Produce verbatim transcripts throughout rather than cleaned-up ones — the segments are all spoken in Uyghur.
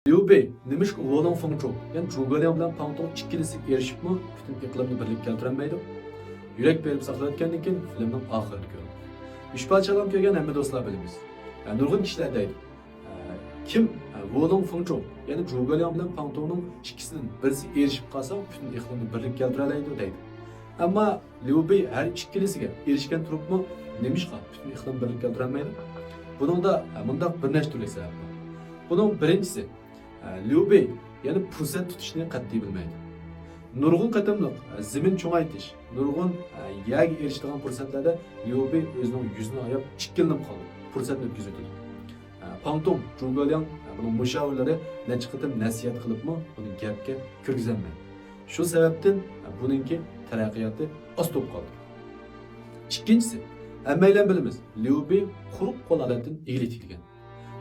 ليۇ بېي نېمىشقا ۋولۇڭ فېڭچۇ، يەنى جۇگېلياڭ بىلەن پاڭتۇڭ ئىككىلىسى ئېرىشىپمۇ پۈتۈن ئىقلىمنى بىرلىككە كەلتۈرەلمەيدۇ؟ يۈرەك بېرىپ ساقلاۋەتكەندىن كېيىن فىلىمنىڭ ئاخىرىنى كۆرۈڭ. ئۈچ پارچىلىغان كۆرگەن ھەممە دوستلار بىلىمىز. ھە، نۇرغۇن كىشىلەر دەيدۇ. ھە، كىم، ھە، ۋولۇڭ فېڭچۇ، يەنى جۇگېلياڭ بىلەن پاڭتۇڭنىڭ ئىككىسىدىن بىرسى ئېرىشىپ قالسا پۈتۈن ئىقلىمنى بىرلىككە كەلتۈرەلەيدۇ دەيدۇ. ئەمما ليۇ بېي ھەر ئىككىلىسىگە ئېرىشكەن تۇرۇپمۇ نېمىشقا پۈتۈن ئىقلىم بىرلىككە كەلتۈرەلمەيدۇ؟ بۇنىڭدا، ھە، مۇنداق بىر نەچچە تۈرلۈك سەۋەب بار. بۇنىڭ بىرىنچىسى، ھە، ليۇ بېي يەنى پۇرسەت تۇتۇشنى قەتئىي بىلمەيدۇ. نۇرغۇن قېتىملىق، ھە، زېمىن چوڭايتىش، نۇرغۇن، ھە، يەرگە ئېرىشىدىغان پۇرسەتلەردە ليۇ بېي ئۆزىنىڭ يۈزىنى ئاياپ ئىككىلىنىپ قالىدۇ، پۇرسەتنى ئۆتكۈزۈۋېتىدۇ. ھە، پاڭتۇڭ، جۇگېلياڭ، ھە، بۇنىڭ مۇشاۋىرلىرى نەچچە قېتىم نەسىھەت قىلىپمۇ بۇنى گەپكە كىرگۈزەلمەيدۇ. شۇ سەۋەبتىن، ھە، بۇنىڭكى تەرەققىياتى ئاستىغا قالدى. ئىككىنچىسى، ھەممەيلەن بىلىمىز، ليۇ بېي قۇرۇق قول ھالەتتىن ئىگىلىك تىكلىگەن.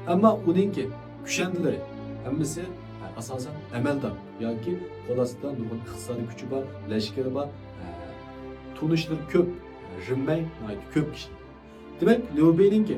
ئەمما ئۇنىڭكى كۈشەندىلىرى ھەممىسى، ھە، ئاساسەن ئەمەلدار ياكى قول ئاستىدا نۇرغۇن ئىقتىسادىي كۈچى بار، لەشكىرى بار، ھە، تونۇشلىرى كۆپ، ھە، رېممەي ناھايىتى كۆپ كىشى. دېمەك، ليۇ بېينىڭكى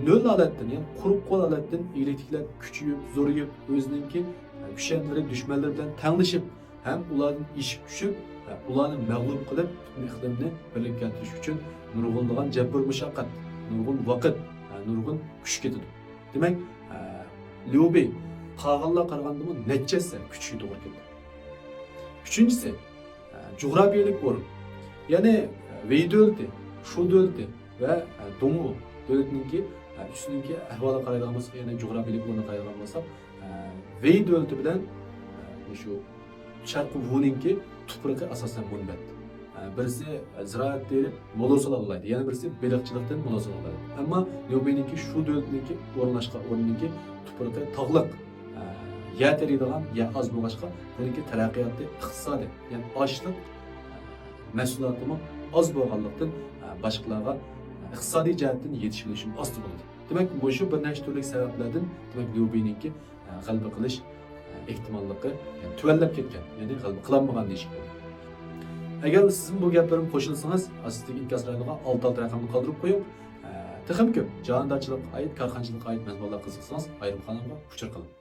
نۆل ھالەتتىن، يەنى قۇرۇق قول ھالەتتىن ئىگىلىك تىكلەپ، كۈچىيىپ، زورىيىپ، ئۆزىنىڭكى، ھە، كۈشەندىلىرى، دۈشمەنلىرى بىلەن تەڭلىشىپ، ھەم ئۇلاردىن ئېشىپ چۈشۈپ، ھە، ئۇلارنى مەغلۇپ قىلىپ، پۈتۈن ئىقلىمنى بىرلىككە كەلتۈرۈش ئۈچۈن نۇرغۇنلىغان جەبىر مۇشەققەت، نۇرغۇن ۋاقىت، ھە، نۇرغۇن كۈچ كېتىدۇ. دېمەك، ھە، ليۇ بېي قالغانلارغا قارىغاندىمۇ نەچچە ھەسسە كۈچىگە توغرا كېلىدۇ. ئۈچىنچىسى، ھە، جۇغراپىيەلىك ئورۇن. يەنى، ھە، ۋېي دۆلىتى، شۇ دۆلىتى ۋە، ھە، دۇڭئۇ دۆلىتىنىڭكى، ھە، ئۈچىسىنىڭكى ئەھۋالىغا قارايدىغان بولساق، يەنى جۇغراپىيەلىك ئورنىغا قارايدىغان بولساق، ھە، ۋېي دۆلىتى بىلەن، ھە، مۇشۇ شەرقىي ۋۇنىڭكى تۇپرىقى ئاساسەن مۇنبەت. ھە، بىرسى زىرائەتتىن مول ھوسۇل ئالالايدۇ، يەنە بىرسى بېلىقچىلىقتىن مول ھوسۇل ئالالايدۇ. ئەمما ليۇ بېينىڭكى شۇ دۆلىتىنىڭكى ئورۇنلاشقان ئورنىنىڭكى تۇپرىقى تاغلىق، ھە، يەر تېرىيدىغان يەر ئاز بولغاچقا، بۇنىڭكى تەرەققىياتى ئىقتىسادىي، يەنى ئاشلىق، ھە، مەھسۇلاتىمۇ ئاز بولغانلىقتىن، ھە، باشقىلارغا، ھە، ئىقتىسادىي جەھەتتىن يېتىشىۋېلىشىمۇ ئاستا بولىدۇ. دېمەك، مۇشۇ بىر نەچچە تۈرلۈك سەۋەبلەردىن، دېمەك، ليۇ بېينىڭكى، ھە، غەلىبە قىلىش، ھە، ئېھتىماللىقى، يەنى تۆۋەنلەپ كەتكەن، يەنى غەلىبە قىلالمىغان دېيىشكە بولىدۇ. ئەگەر سىزمۇ بۇ گەپلىرىمگە قوشۇلسىڭىز، ئاستىدىكى ئىنكاس رايونىغا ئالتە ئالتە رەقەمنى قالدۇرۇپ قويۇڭ. ھە، تېخىمۇ كۆپ جاھاندارچىلىققا ئائىت، كارخانىچىلىققا ئائىت مەزمۇنلارغا قىزىقسىڭىز، ئايرىم قانالغا ئۇچۇر قىلىڭ.